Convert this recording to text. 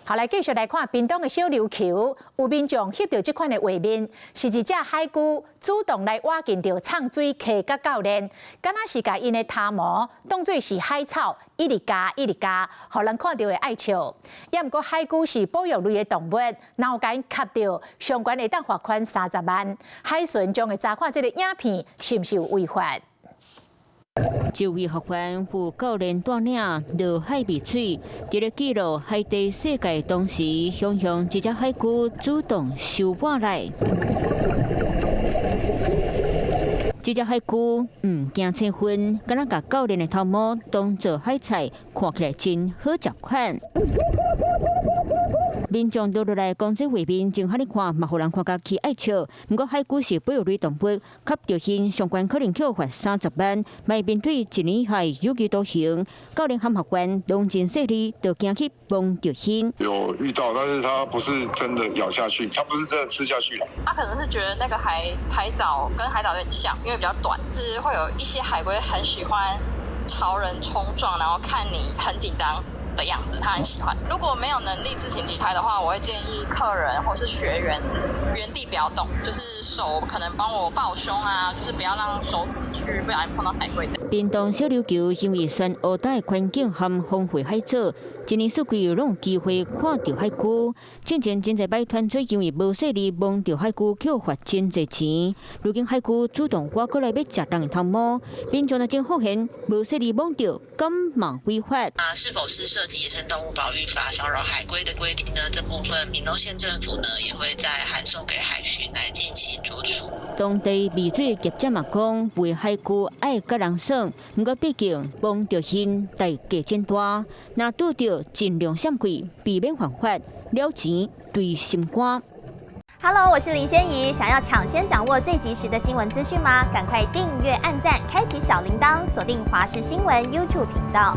好，來繼續來看屏東的小琉球，有民眾翕著這款的畫面，是一隻海龜主動來倚近著唱水溪佮教練，敢若是共𪜶的頭毛當做是海草，一直咬一直咬，予人看著會愛笑。也毋過海龜是保育類的動物，若有共𪜶𤙌著，上懸會當罰款30萬。海巡將會查看這个影片是毋是有違法。這位學員副教練帶領落海覓水，佇咧記錄海底世界同時，雄雄一隻海龜主動收過來。這隻海龜毋驚青昏，敢若共教練的頭毛當做海菜，看起來真好食款。民眾落落來講這畫面真好你看，嘛予人看甲起愛笑。毋過海龜是保育類動物，𤙌著𪜶上懸可能去罰30萬，欲面對一年以下有期徒刑。教練和學員攏真細膩，就驚去摸著𪜶。有遇到，但是它不是真的咬下去，它不是真的吃下去。他可能是覺得那個海藻跟海藻有點像，因為比較短，是會有一些海龜很喜歡朝人衝撞，然後看你很緊張的樣子，他很喜歡。如果沒有能力自行離開的話，我會建議客人或是學員原地不要動，就是手可能幫我抱胸啊，就是不要讓手指去不小心碰到海龜。屏東小琉球因為酸烏島的環境和豐富海藻，一年四季攏有機會看著海龜。進前真濟擺團體因為無細膩摸著海龜，去罰真濟錢。如今海龜主動倚過來欲食人的頭毛，民眾若真發現無細膩摸著，敢嘛違法？啊，是否是涉及野生動物保育法騷擾海龜的規定呢？這部分屏東縣政府呢也會再函送給海巡來進行酌處。當地賣水業者嘛講，餵海龜愛佮人耍，毋過畢竟摸著𪜶代價真大，若拄著盡量閃開，避免犯法，了錢對心肝。 Hello，我是林仙怡，想要搶先掌握最及時的新聞資訊嗎？趕快訂閱、按讚、開啟小鈴鐺，鎖定華視新聞 YouTube 頻道。